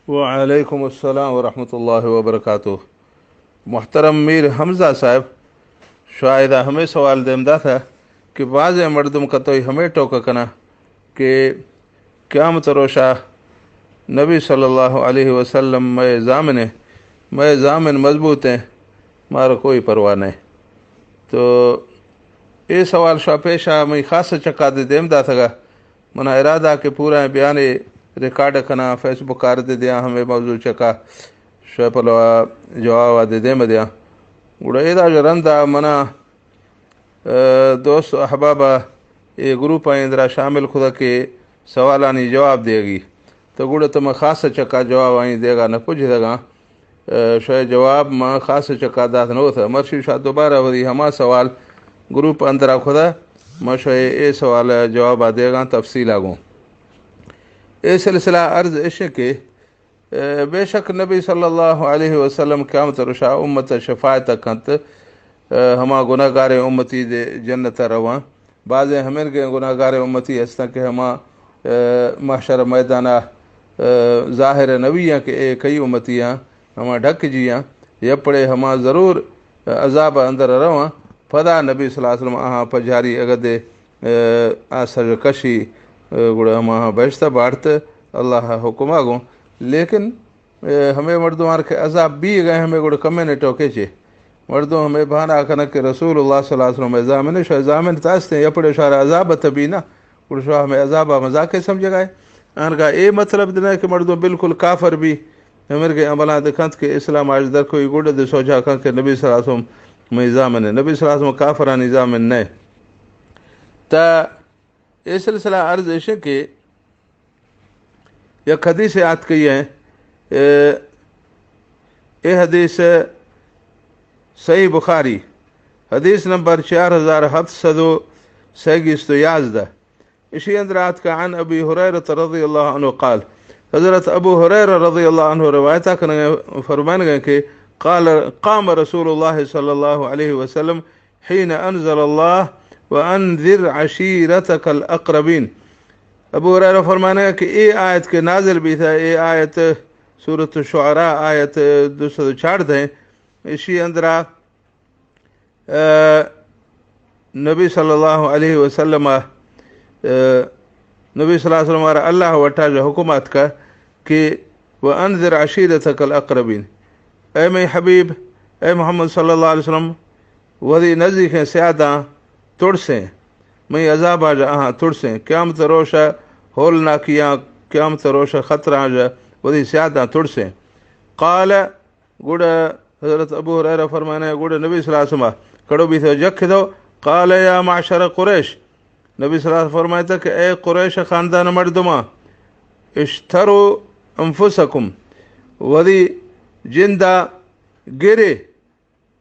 وعلیکم السلام ورحمۃ اللہ وبرکاتہ۔ محترم میر حمزہ صاحب، شاید ہمیں سوال دیم داتا کہ بعض مردم کتوئی ہمیں ٹوکا کنا کہ قیامت روشا نبی صلی اللہ علیہ وسلم مئے ضامن ہیں، مئے ضامن مضبوط ہیں، مارا کوئی پرواہ نہیں۔ تو اے سوال شا پیشا مئی خاص چکا دے دیم داتگا۔ منا ارادہ کہ پورا بیانے ریکارڈ کنا، فیس بک آر دے دیاں، ہمیں موضوع چکا شوئے پلوا جواب دے دیم دیاں۔ گڑا ادا جو رندا منا، اے، دوست احبابا اے گروپ آئیں اندرا شامل خدا کہ سوالانی جواب دیگی۔ تو گڑا تو میں خاص چکا جواب آئیں دیگا نہ پوچھ دگا۔ اے، شوئے جواب ما خاص چکا دات نہ ہوتا۔ مرشی شا دوبارہ وری ہما سوال گروپ اندرا خدا، ما شوئے اے سوال جواب آ دیگا تفصیل آگوں۔ اے سلسلہ عرض اشے کہ، اے، بے شک نبی صلی اللہ علیہ وسلم قیامت روشا امت شفاعت کنت، اے، ہما گناہگاریں امتی دے جنت رواں۔ بعضے ہمیں گئے گناہگاریں امتی ہستاں کہ ہما، اے، محشر میدانا، اے، ظاہر نویاں کہ اے کئی امتیاں، ہما ڈھک جیاں، یپڑے ہما ضرور عذاب اندر رواں۔ پدا نبی صلی اللہ علیہ وسلم آہاں پجاری اگدے، اے، آ سر کشی، اے، گڑا ہما بہشت بارت اللہ حکم آگوں۔ لیکن، اے، ہمیں مردمان کہ عذاب بی گئے ہمیں گڑا کمیں نے ٹوکے چے۔ مردم ہمیں بہانا کنگ کہ رسول اللہ صلی اللہ علیہ وسلم ضامن شو ضامن تاستے یپڑے شار عذاب تبینا۔ گڑا شما ہمے عذاب ء مذاق ء سمجھگا ئے۔ آنگا اے مطلب نہ کہ مردم بالکل کافر بی، ہمرگے عملاں دے کنت کہ اسلام آج در کوئی گڈ دے سوچا کن کہ نبی صلی اللہ علیہ وسلم مئی ضامن ہے، نبی صلی اللہ علیہ وسلم کافرانی ضامن نہ۔ تا اے سلسلہ عرض ایشے کہ یک حدیث آتکئی ہے، اے، اے حدیث صحیح بخاری، حدیث نمبر چار ہزار ہفت سد و سیگیست و یازدہ۔ اشی اندر آتکا عن ابی ہریرہ رضی اللہ عنہ قال، حضرت ابو ہریرہ رضی اللہ عنہ روایتا کنگے، فرمانگے کہ قال، قام رسول اللہ صلی اللہ علیہ وسلم حین انزل اللہ وانذر عشیرتک الاقربین۔ ابو ہریرہ فرمانے کہ اے آیت کہ نازل بیتا، اے آیت سورۃ الشعراء آیت دو سد و چاردہ ہیں۔ اشی اندرا، اے، نبی صلی اللہ علیہ وسلم، اے، نبی صلی اللہ علیہ وسلم را اللہ وٹا جو حکم آتکا کہ وانذر عشیرتک الاقربین، اے مئی حبیب، اے محمد صلی اللہ علیہ وسلم، وثی نزیکیں سیاداں ترسیں، مئی عذابا جا آہاں ترسیں، قیامت روشا ہولناکیاں، قیامت روشا خطراں جا وثی سیاداں ترسیں۔ قال، گڑا حضرت ابو ہریرہ فرمانے، گڑا نبی صلی اللہ علیہ وسلم کڑو بیت و جکھ دو، قال یا معشر قریش، نبی صلی اللہ علیہ وسلم فرمائتا کہ اے قریش خاندان مردماں، اشتروا انفسکم، وثی جندا گرے،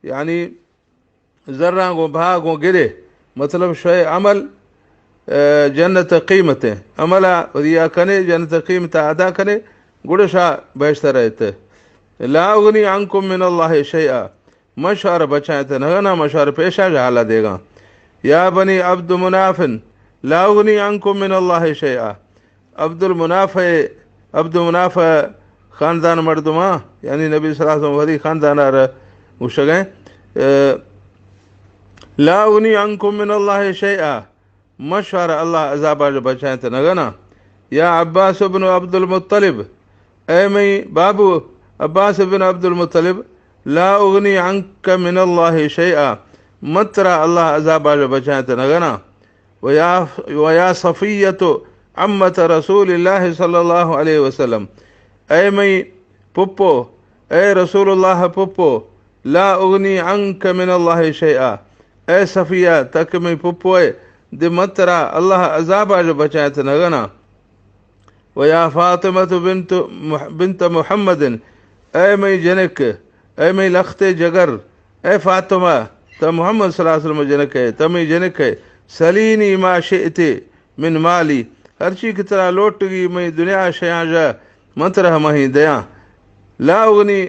یعنی زراں گوں بھا گوں گرے، مطلب شوئے عمل، اے، جنت قیمت ہیں۔ عملا ریا کنے، جنت قیمت ادا کنے، گڑا شا بہشت رہتے۔ لا اغنی عنکم من اللہ شیئا، مشار بچائیں تے نگنا، مشار پیشا جہالا دیگا۔ یا بنی عبد مناف، لا اغنی عنکم من اللہ شیئا۔ عبد المناف، عبد المناف خاندان مردماں، یعنی نبی صلی اللہ علیہ وسلم وثی خاندان آر گوشگیں، اے، لا اغنی عنکم من اللہ شیئا، مشار اللہ عذاب آج بچائیں تے نگنا۔ یا عباس ابن عبد المطلب، اے مئی بابو عباس ابن عبد المطلب، لا اغنی عنک من اللہ شیئا، مترا اللہ عذاب آج بچائیں تے نگنا۔ ویا، ویا صفیۃ عمۃ رسول اللہ صلی اللہ علیہ وسلم، اے مئی پپو، اے رسول اللہ پپو، لا اغنی عنک من اللہ شیئا، اے صفیہ تک مئی پپوئے، دے مترا اللہ عذابا جو بچائیں تے نگنا۔ ویا فاطمۃ بنت مح-، بنت محمد، اے مئی جنک، اے مئی لخت جگر، اے فاطمہ، تا محمد صلی اللہ علیہ وسلم جنک ہے، تا مئی جنک ہے، سلینی ما شئت من مالی، ہرچی کہ ترا لوٹگی مئی دنیا شیاں جا من ترا ہماہی دیاں۔ لا اغنی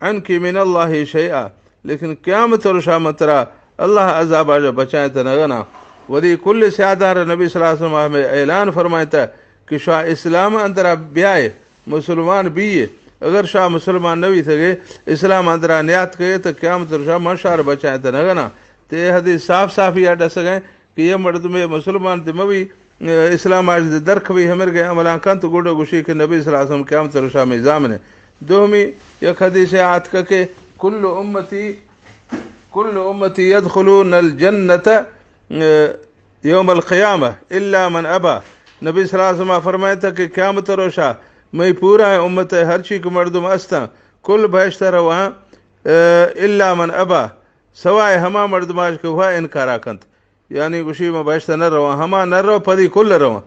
عنک من اللہ شیئا، لیکن قیامت روشا من ترا اللہ عذابا جا بچائیں تے نگنا۔ وثی کل سیاداں را نبی صلی اللہ علیہ وسلم ہمیں اعلان فرمائیں تے کہ شما اسلام اندرا بیائے، مسلمان بیئے، اگر شا مسلمان نہ بیتگے، اسلام اندرا نیاتکگے، تو قیامت روشا من شار بچائیں تو نگنا۔ تے اے حدیث صاف صافی آ ڈسگیں کہ یہ مردم مسلمان تے مبی، اے، اسلام آج دے درک بھی ہمرگے عملان کنت، گوڑا گوشی کہ نبی صلی اللہ علیہ وسلم قیامت روشا میں ضامن ہے۔ دومی یک حدیث آتک کہ کل امتی، کل امتی یدخلون الجنت، اے، یوم القیامہ الا من ابا۔ نبی صلی اللہ علیہ وسلم فرمائتا کہ قیامت روشا میں پورا امت ہرچی کہ مردم استاں، کل بہشت رواں، اے، الا من ابا، سوائے ہما مردماش کہ وہ انکارا کنت۔ یعنی گوشی ما بہشت نہ رواں، ہما نہ رو پدی کل رواں۔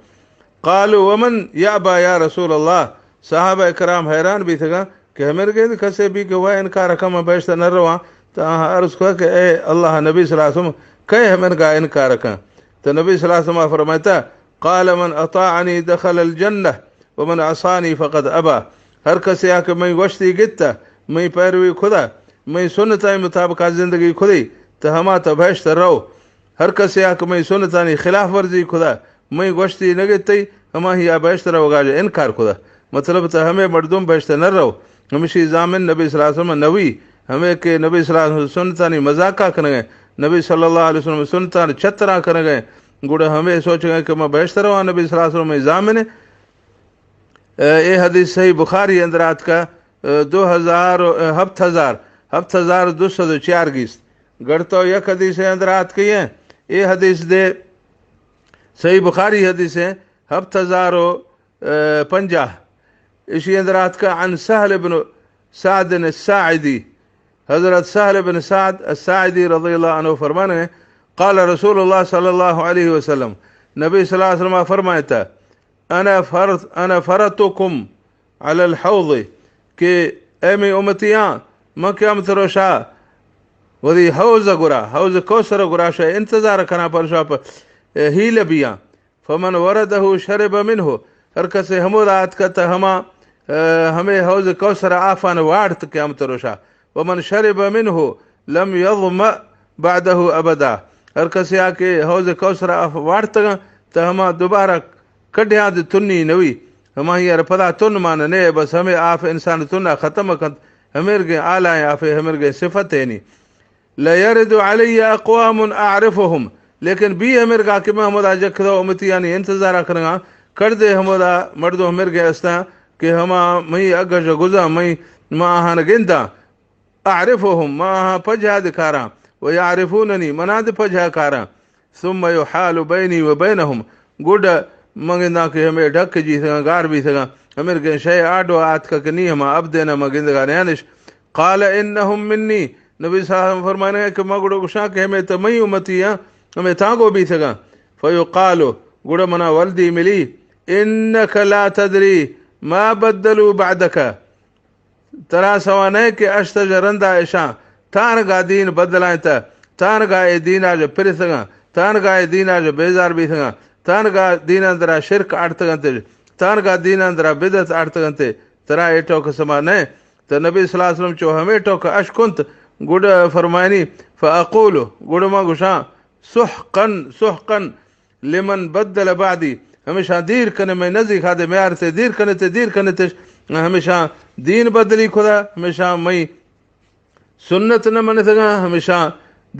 قالوا ومن یابا یا رسول اللہ؟ صحابہ کرام حیران بیتگاں کہ ہمرگیں کسے بھی کہ وہ انکار کم بہشت نہ رواں، تو آہاں عرض کھا کہ اے اللہ نبی صلی اللہ علیہ وسلم، کئے ہمرگا انکار کن؟ تو نبی صلی اللہ علیہ وسلم فرمائتا، قال من اطاعنی دخل الجنہ ومن عصانی فقد ابا۔ ہر کسے آ کہ میں گوشتی گتا، میں پیروی کھدا، میں سنتائیں مطابقہ زندگی کھدی، تو ہما تو بہشت رو۔ ہر کسے آ کہ میں سنتانی خلاف ورزی کھدا، میں گوشتی نہ گتی، ہما ہی آ بہشت روگا جا انکار کھدا۔ مطلب تو ہمیں مردم بہشت نہ رو، ہمشی ضامن نبی صلی اللہ علیہ وسلم نوی، ہمیں کہ نبی صلی اللہ علیہ وسلم سنتانی مذاقہ کنگے، نبی صلی اللہ علیہ وسلم سنتان چترا کنگے، گوڑا ہمیں سوچ گئے کہ میں بہشت رواں، نبی صلی اللہ علیہ وسلم ضامن ہے۔ اے حدیث صحیح بخاری اندر آتکا، اے، دو ہزار، اے، ہفت ہزار، ہفت ہزار دو سد و چار گیست۔ گڑتو یک حدیث اندر آتکئی ہیں۔ اے حدیث دے صحیح بخاری حدیث ہیں، ہفت ہزار و، اے، پنجاہ۔ اشی اندر آتکا عن سہل بن سعد الساعدی۔ حضرت سہل بن سعد الساعدی رضی اللہ عنہ فرمانے، قال رسول اللہ صلی اللہ علیہ وسلم، نبی صلی اللہ علیہ وسلم فرمائتا، انا فرط، انا فرطکم علی الحوض، کہ اے می امتیاں، من قیامت روشا وتی حوض گرا، حوض کوثر گرا شا انتظار کنا پر شا پ-، اے، ہیل بیاں۔ فمن ورده شرب منه، ہر کسے ہمودا آتکت ہما، اے، ہمے حوض کوثر آفان واڑت قیامت روشا۔ ومن شرب منه لم يظمأ بعده ابدا۔ ہر کسے آ کہ حوض کوثر آف واڑتگاں، تو ہما دوبارہ کڈھیاں دے تنی نوی۔ ہماہی ار پدا تن مان نے، بس ہمے آف انسان تنا ختم کنت۔ ہمیرگیں آلائیں آفے، ہمیرگیں صفت اینی۔ لیرد علی اقوام اعرفهم، لیکن بی ہمیرگا کہ میں ہمودا جکھدا امتیانی انتظارا کنگا، کڑدے ہمودا مردم ہمیرگیں استاں کہ ہما مئی اگش گزاں، مئی ما آہان گنداں۔ اعرفهم، ما آہاں پجھا دکاراں، و یعرفوننی، منا دے پجھا کاراں۔ ثم یحال بینی و بینهم، گڈ من گنداں کہ ہمے ڈھک جیتگاں، گار بیتگاں، ہمیرگیں شے آڈو آتکا کہ نی ہما ابدینا من گندگا نیانش۔ قال انهم منی، نبی صلی اللہ علیہ وسلم فرمانے کہ ما گڈ گشاں کہ ہمے تو مئی امتی ہیں، ہمے تانگو بیتگاں۔ فیقال، گڈ منا ولدی ملی، انک لا تدری ما بدلوا بعدک، ترا سوا نئے کہ اشتج رندا اشاں تانگا دین بدلائینتہ، تانگا اے دینا جو پرسگاں، تانگا اے دینا جو بیزار بیتگاں، تانگا دین اندرا شرک آڑتگنت، تانگا دین اندرا بدعت آڑتگنت، ترا اے ٹوک سما نئے۔ تو نبی صلی اللہ علیہ وسلم چو ہمے ٹوک اش کنت، گڈ فرمائنی، فاقول، گڈ ما گشاں، سحقا، سحقا، لمن بدل بعدی، ہمیشاں دیر کنے، میں نزیکا دے میارتے، دیر کنے تے، دیر کنے تے، ہمیشاں دین بدلی کھدا، ہمیشاں میں سنت نہ منتگاں، ہمیشاں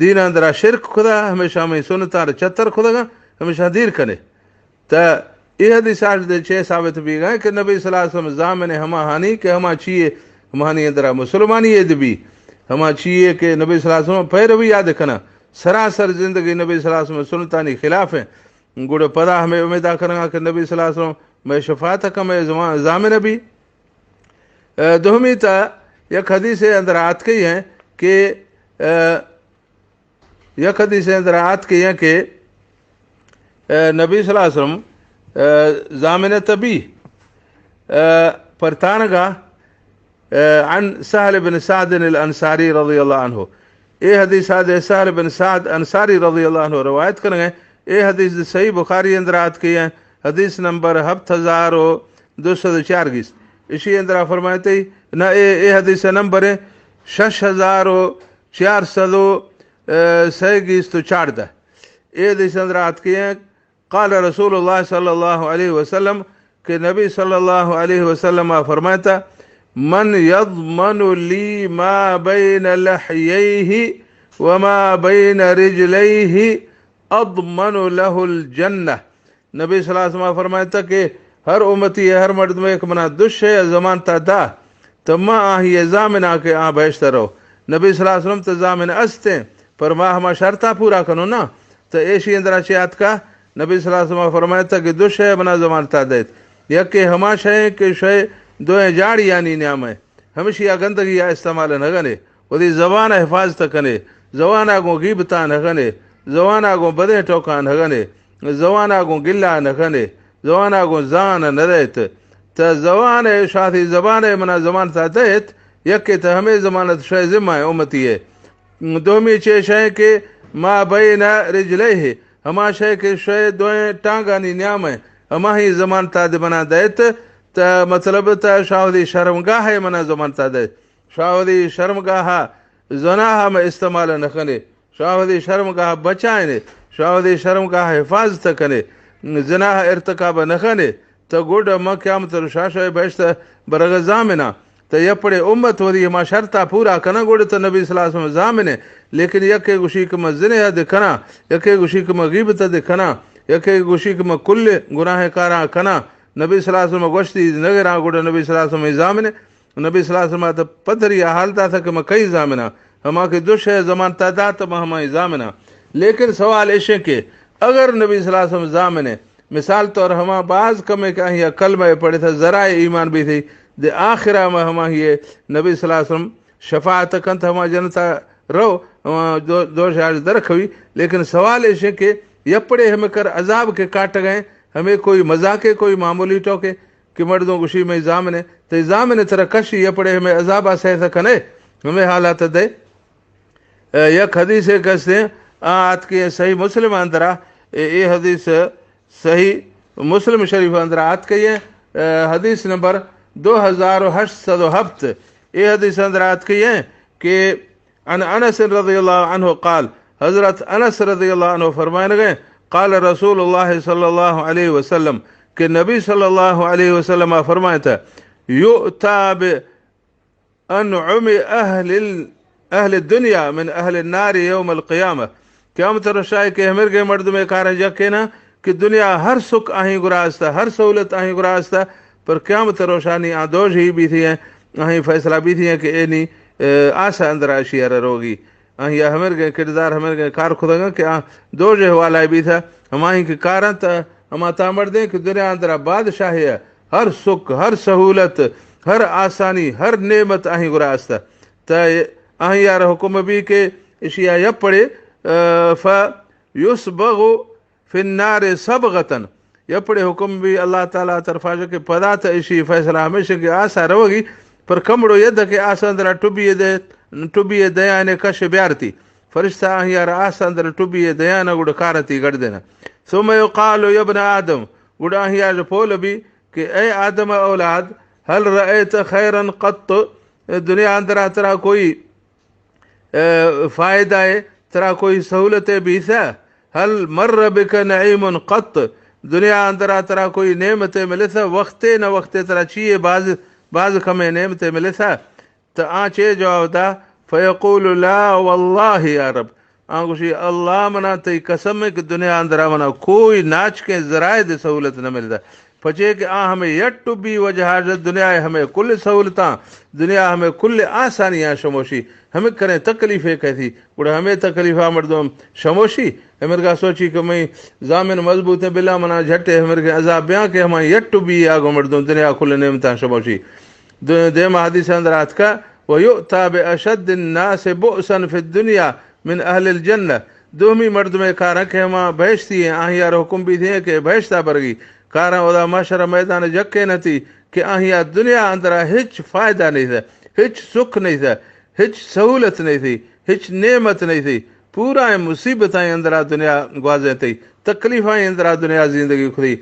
دین اندرا شرک کھدا، ہمیشاں میں سنتاں چتر کھدگاں، ہمیشاں دیر کنے۔ تا اے حدیث آج دے چے ثابت بیگا کہ نبی صلی اللہ علیہ وسلم ضامن ہما ہانی کہ ہما چیئے ہما ہانی اندرا مسلمانی اے دبی، ہما چیئے کہ نبی صلی اللہ علیہ وسلم پیروی یاد کنا۔ سراسر زندگی نبی صلی اللہ علیہ وسلم سنتانی خلاف ہیں۔ گڑا پدا ہمیں امیدا کرنا کہ نبی صلی اللہ علیہ وسلم میں شفاعت کا میں زمان-، ضامن بھی۔ اے، دومی تا یک حدیث اندر آتکئی ہیں کہ، اے، یک حدیث اندر آتکئی ہیں کہ، اے، نبی صلی اللہ علیہ وسلم، اے، ضامن تبی، اے، پرتانگا، اے، عن سہل بن سعد الانصاری رضی اللہ عنہ۔ اے حدیث آ دے سہل بن سعد انصاری رضی اللہ عنہ روایت کرنگے۔ اے حدیث دے صحیح بخاری اندر آتکئی ہیں، حدیث نمبر ہفت ہزار و دو سد و چار گیست۔ اشی اندرا فرمائیتے، نہ اے، اے حدیث نمبر ہے شش ہزار و چار سد و، اے، سئے گیست و چاردہ۔ اے حدیث اندر آتکئی ہیں، قال رسول اللہ صلی اللہ علیہ وسلم، کہ نبی صلی اللہ علیہ وسلم فرمائتا، من یضمن لی ما بین لحییہ وما بین رجلیہ اضمن لہ الجنہ۔ نبی صلی اللہ علیہ وسلم فرمائتا کہ ہر امتی ء، ہر مردم ء کہ منا دو شے ضمانتا دا، تو ما آہی ء ضامن آں کہ آ بہشت ء رو۔ نبی صلی اللہ علیہ وسلم تو ضامن استیں، پر ما ہما شرطا پورا کنوں نا۔ تو ایشی اندرا چے آتکا؟ نبی صلی اللہ علیہ وسلم فرمائتا کہ دو شے منا ضمانتا دیت۔ یکے ہما شے کہ شے دوئیں جاڑیانی نیام ء، ہمشی ء گندگی ء استعمال نہ کنے، وتی زبان ء حفاظت کنے، زبان ء گوں غیبتاں نہ کنے، زبان ء گوں بدیں ٹوکاں نہ کنے، زبان ء گوں گلہ نہ کنے، زبان ء گوں زان نہ دیت۔ تا زبان ء شاثی زبان ء منا ضمانتا دیت، یکے تا ہمے ضمانت شے ذمہ ء امتی ء۔ دومی چے شے کہ ما بین رجلیہ، ہما شے کہ شے دوئیں ٹانگانی نیام ء، ہماہی ضمانتا دے منا دیت، تا مطلب تا شاہ ولی شرمگاہ ء منا ضمانتا دیت۔ شاہ ولی شرمگاہ ء زنا ہم استعمال نہ کنے۔ شاہ ولی شرمگاہ بچائنے۔ شاہ ولی شرمگاہ حفاظت کنے۔ زنا ارتکاب نہ کنے۔ تا گڈ ما قیامت روشا شے بہشت برگ ضامنا۔ تا یپڑے امت ولی ہما شرطا پورا کنا گڈ تا نبی صلی اللہ علیہ وسلم ضامنے۔ لیکن یکے گوشی کہ ما زنے دے کنا، یکے گوشی کہ ما غیبت دے کنا، یکے گوشی کہ ما کل گناہ کاراں کنا۔ نبی صلی اللہ علیہ وسلم گوشتی نگراں گڈ نبی صلی اللہ علیہ وسلم ضامنے۔ نبی صلی اللہ علیہ وسلم ء پدری ء حال داتا کہ ما کئی ضامن آں، ہما کہ دو شے ضمانتا دات ما ہمائی ضامن آں۔ لیکن سوال ایش انت کہ اگر نبی صلی اللہ علیہ وسلم ضامن ہے، مثال طور ہما باز کمے کہ آہی ء کلمہ ء پڑھے تھا ذرائع ایمان بھی تھی، دے آخرا ما ہماہی ء نبی صلی اللہ علیہ وسلم شفاعت کنت ہما جنتا رو، ہما دو، دو شاج در کھوی۔ لیکن سوال ایش انت کہ یپڑے ہمیں کر عذاب کے کاٹ گئے، ہمیں کوئی مذاق ہے، کوئی معمولی ٹوکے، کہ مردم گوشی مئے ضامن ء، تئی ضامن ء ترا کشی ء پڑے ہمے عذاب ء سہت کنے، ہمے حالات ء دے۔ ء یک حدیث ء کستیں، آ آتکے صحیح مسلم اندرا، اے، اے حدیث صحیح مسلم شریف اندرا آتکے، ء حدیث نمبر دو ہزار و ہشت سد و ہفت۔ اے حدیث اندرا آتکے کہ عن انس رضی اللہ عنہ قال، حضرت انس رضی اللہ عنہ فرمائنگ ء، قال رسول اللہ صلی اللہ علیہ وسلم، کہ نبی صلی اللہ علیہ وسلم فرمائتا، یؤتی بانعم اہل ال-، اہل الدنیا من اہل النار یوم القیامہ۔ قیامت روشا کہ ہمرگے مردمے کارا جکینا کہ دنیا ہر سکھ آہیں گرا استا، ہر سہولت آہیں گرا استا، پر قیامت روشانی آ دوژی بیتی ہیں، آہیں فیصلہ بیتی ہیں کہ اینی، ء، آسا اندرا اشی ارا روگی۔ آہیا ہمرگیں کردار، ہمرگیں کار کتگاں کہ آ دوژہ والا بیتا، ہماہیں کہ کارنت، ہما تا مردیں کہ دنیا اندرا بادشاہی ء ہر سکھ، ہر سہولت، ہر آسانی، ہر نعمت آہیں گرا است۔ تا آہیا را حکم بی کہ اشیا یپڑے، ء، فیصبغ فی النار صبغتاً۔ یپڑے حکم بی اللہ تعالی طرفا کہ پدا تا اشی فیصلہ ہمیشہ کہ آسا روگی، پر کمڑو ید کہ آسا اندرا ٹبی دے، ٹبی دیانے کش بیارتی۔ فرشتہ آہیا را آسا اندرا ٹبی دیانا گڑا کارتی گڑ دینا۔ ثم یقال یا ابن آدم، گڑا آہیا را پول بی کہ اے آدم اولاد، هل رأیت خیرا قط، دنیا اندرا ترا کوئی ء، فائدہ ء ترا کوئی سہولت ء بیثہ؟ هل مر بك نعيم قط؟ دنیا اندرا ترا کوئی نعمت ء ملثہ؟ وقتے نہ وقتے ترا چیئے باز، باز کمیں نعمت ء ملثہ؟ تو آ چے جواب دا؟ فیقول لا واللہ یا رب۔ آ گوشی، اللہ منا تئی قسم ہے کہ دنیا اندرا منا کوئی ناچکیں ذرائع دے سہولت نہ ملدا۔ پچے کہ آ ہمے یک ٹبی وجہ ء دنیا ء ہمے کل سہولتاں، دنیا ء ہمے کل آسانیاں شموشی، ہمے کریں تکلیفے کہتی، گڑا ہمے تکلیفاں مردم شموشی۔ ہمرگا سوچی کہ مئی ضامن مضبوط ہیں، بلا منا جھٹے ہمرگے عذاب بیاں کہ ہمائی یک ٹبی آگو مردم دنیا ء کل نعمتاں شموشی۔ د-، دیما حدیث اندر آتکا، ویؤتی باشد الناس بؤسا فی الدنیا من اہل الجنہ۔ دومی مردمے کاراں کہ ہما بہشتی ہیں، آہیا را حکم بیثی ہیں کہ بہشتا برگی۔ کاراں اودا محشر میدان جکے نتی کہ آہیا دنیا اندرا ہچ فائدہ نہیں تھا، ہچ سکھ نہیں تھا، ہچ سہولت نہیں تھی، ہچ نعمت نہیں تھی۔ پورا مصیبتاں اندرا دنیا گوازیں تھی، تکلیفاں اندرا دنیا زندگی کھدی۔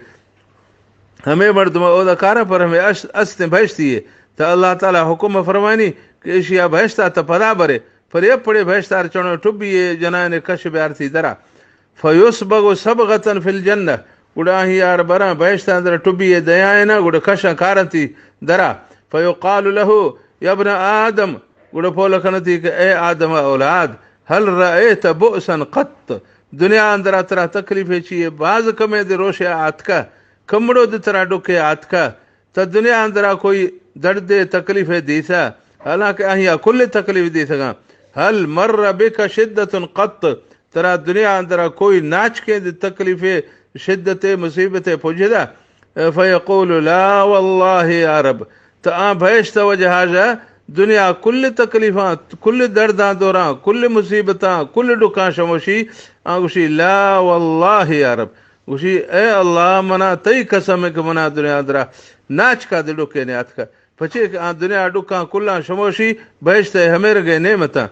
ہمے مردم اودا کاراں پر ہمے اش-، استیں بہشتی ہے۔ تا اللہ تعالی حکم فرمائنی کہ اشیا بہشتا تا پدا برے، پر یپڑے بہشتار چنو ٹبی جنائن کش بیارتی درا۔ فیصبغ صبغة فی الجنہ، گڑا آہی آر براں بہشت اندر ٹبی دیائنا، گڑا کشاں کارنتی درا۔ فیقال له یا ابن آدم، گڑا پول کنتی کہ اے آدم اولاد، هل رأیت بؤسا قط، دنیا اندرا ترا تکلیفے چیئے باز کمیں دے روشے آتکا، کمڑو دے ترا ڈکے آتکا، تا دنیا اندرا کوئی دردے تکلیفے دیسا، حالانکہ آہیا کل تکلیف دیسگاں۔ هل مر بک شدة قط، ترا دنیا اندرا کوئی ناچکیں دے تکلیفے، شدتے، مصیبتے پجدا؟ فیقول لا واللہ یا رب، تا آ بہشت وجہا جا دنیا کل تکلیفاں، کل درداں دوراں، کل مصیبتاں، کل ڈکاں شموشی، آ گوشی لا واللہ یا رب، گوشی اے اللہ، منا تئی قسم کہ منا دنیا اندرا ناچکا دے ڈکے نیاتکا۔ پچے کہ آ دنیا ڈکاں کلاں شموشی، بہشت ء ہمے رنگیں نعمتاں۔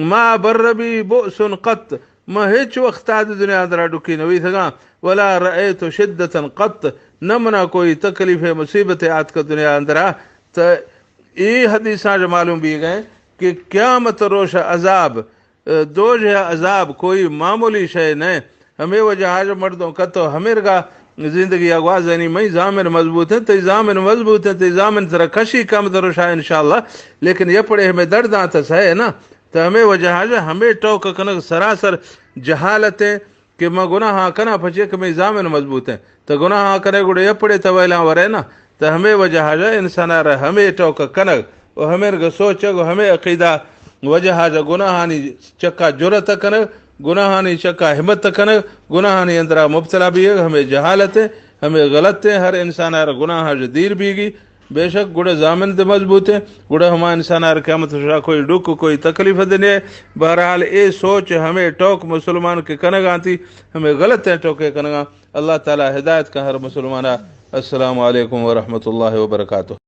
ما بر بی بؤس قط، من ہچ وقت آ دنیا اندرا ڈکی نویتگاں، ولا رأیت شدة قط، نہ منا کوئی تکلیف مصیبت آتک دنیا اندرا۔ تو اے حدیثاں جو معلوم بھی گئے کہ قیامت روش عذاب، دوزہ عذاب کوئی معمولی شے نہ۔ ہمے وجہ آج مردم کتو ہمیرگا زندگی گوازینی، مئی زامن مضبوط ہیں، تئی زامن مضبوط ہیں، تئی زامن ترا کشی کم دروشا انشاءاللہ، لیکن یہ پڑے ہمیں درداں تا سہے نا۔ تو ہمے وجہ آج ہمیں ٹوک کنگ سراسر جہالت ہیں کہ ما گناہاں کنا پچے کہ مئی زامن مضبوط ہیں۔ تو گناہاں کنے گڑے یہ پڑے تو ویلاں ورے نا۔ تو ہمے وجہ آج انسان را ہمے ٹوک کنگ و ہمے رنگ سوچگ و ہمے عقیدہ وجہ آج گناہانی چکا جرأت کنگ، گناہانی چکا ہمت کنگ، گناہانی اندرا مبتلا بیگ، ہمے جہالت ہیں، ہمے غلط ہیں۔ ہر انسان ہر گناہ آج دیر بیگی، بے شک گڑا زامن دے مضبوط ہیں، گڑا ہما انسان ہر قیامت شا کوئی ڈک، کوئی تکلیف دے نہیں۔ بہرحال اے سوچ ہمے ٹوک مسلمان کے کنگانتی، ہمے غلط ہیں ٹوکے کنگان۔ اللہ تعالی ہدایت کا ہر مسلمانا۔ السلام علیکم ورحمۃ اللہ وبرکاتہ۔